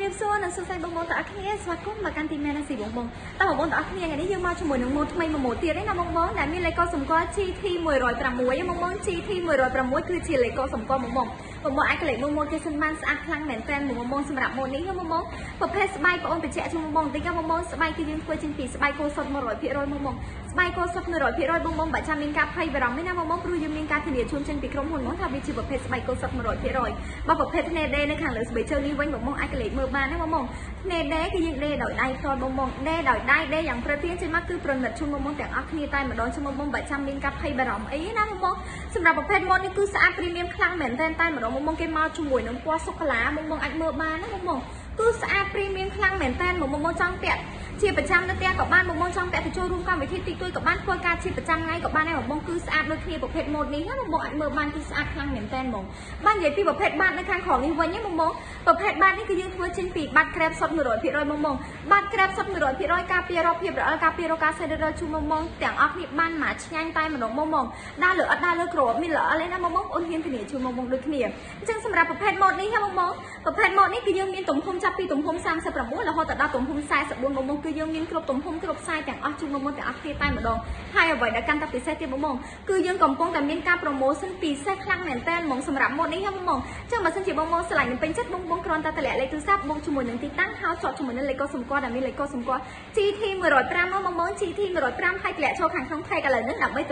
រាបសួរនិងសួស្តីបងប្អូនទាំងអស់គ្នាស្វាគមន៍មកកាន់ទីមេណាស៊ីបងបងតើបងប្អូនទាំងអស់គ្នាថ្ងៃនេះយើងមកជាមួយនឹងម៉ូតថ្មីមួយម៉ូតទៀតឯណាបងបងដែលមានលេខកូដសម្គាល់ GT 106បងបង GT 106គឺជាលេខកូដសម្គាល់បងបងបងបងអាចកលេចមើលម៉ូតគេសិនបានស្អាតខ្លាំងមែនទែនបងបងសម្រាប់ម៉ូតនេះបងបងប្រភេទស្បែកបងអូនបញ្ជាក់ជូនបងបងបន្តិចបងបងស្បែកគឺយើងធ្វើចេញពីស្បែកគោសុទ្ធ100%បងបងស្បែកគោសុទ្ធ100%បងបងបាច់ចាំមានការភ័យបារម្ភទេណាបងបងព្រោះយើងមានការធានាជូនចេញពីក្រុមហ៊ុនមកថាវាជាប្រភេទស្បែកគោសុទ្ធ100%បើប្រភេទធ្នេដេនៅខាងលើស្បែកជើងនេះវិញបងបងអាចកលេចមើលបានណាបងបងធ្នេដេគឺយើងដេដោយដៃផ្ទាល់បងបងដេដោយដៃដេយ៉ាងប្រទៀនចេញមកគឺប្រណិតជូនបងបងទាំងអស់គ្នាតែម្ដងជូនបងបងបាច់ចាំមានការភ័យបារម្ភអីណាបងបងសម្រាប់ប្រភេទម៉ូតនេះគឺស្អាតព្រីមៀមខ្លាំងមែនទែនតែម្ដងបងបងគេមកជាមួយនឹងពណ៌សូកូឡាបងបងអាចមើលបានណាបងបងគឺស្អាតព្រីមៀមខ្លាំងមែនទែនបងបងចង់ពាក់ជាប្រចាំនៅផ្ទះក៏បានបងបងចង់ពាក់ទៅចូលរួមកម្មវិធីតិចតួចក៏បានធ្វើការជាប្រចាំថ្ងៃក៏បានដែរបងបងគឺស្អាតដូចគ្នាប្រភេទម៉ូតនេះណាបងបងអាចមើលបានគឺស្អាតខ្លាំងមែនទែនបងបាននិយាយពីប្រភេទបាតនៅខាងក្រោមនេះវិញណាបងបងប្រភេទបាតនេះគឺយើងធ្វើចេញពីបាតក្រែបសុទ្ធ100%បងបងបាតក្រែបសុទ្ធ100%ការពាររោគភាពរអិលការពាររោគការសេះរជូនបងបងទាំងអស់គ្នាបានមកឆ្ងាញ់តែម្ដងបងបងដើរលើអត់ដើរលើក្របមានល្អិលឯណាបងបងអូនហ៊ានធានាជូនបងបងដូចគ្នាអញ្ចឹងសម្រាប់ប្រភេទម៉ូតនេះណាបងបងប្រភេទម៉ូតនេះគឺយើងមានទំហំចាប់ពីទំហំ39រហូតដល់ទំហំ44បងបងគឺយើងមានគ្រប់ទំហំគ្រប់ខ្សែទាំងអស់ជូនបងប្អូនទាំងអស់គ្នាតែម្ដងហើយអ្វីដែលកាន់តែពិសេសទៀតបងបងគឺយើងកំពុងតែមានការ promotion ពិសេសខ្លាំងមែនតើហ្មងសម្រាប់ម៉ូតនេះហ៎បងបងចឹងបើសិនជាបងបងស្រឡាញ់និងពេញចិត្តបងបងគ្រាន់តែតម្លាក់លេខទូរស័ព្ទបងជាមួយនឹងទីតាំងហើយជាប់ជាមួយនឹងលេខកូដសម្គាល់ដែលមានលេខកូដសម្គាល់ GT 105បងបង GT 105ហើយតម្លាក់ចូលខាងក្នុង tag ឥឡូវនេះដើម្បី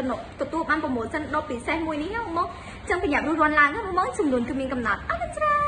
ទទួលបាន promotion ដ៏ពិសេសមួយនេះហ៎បងបងចឹងប្រញាប់រួសរាន់ឡើងហ៎បងបងចំនួនគឺមានកំណត់អរគុណច្រើន។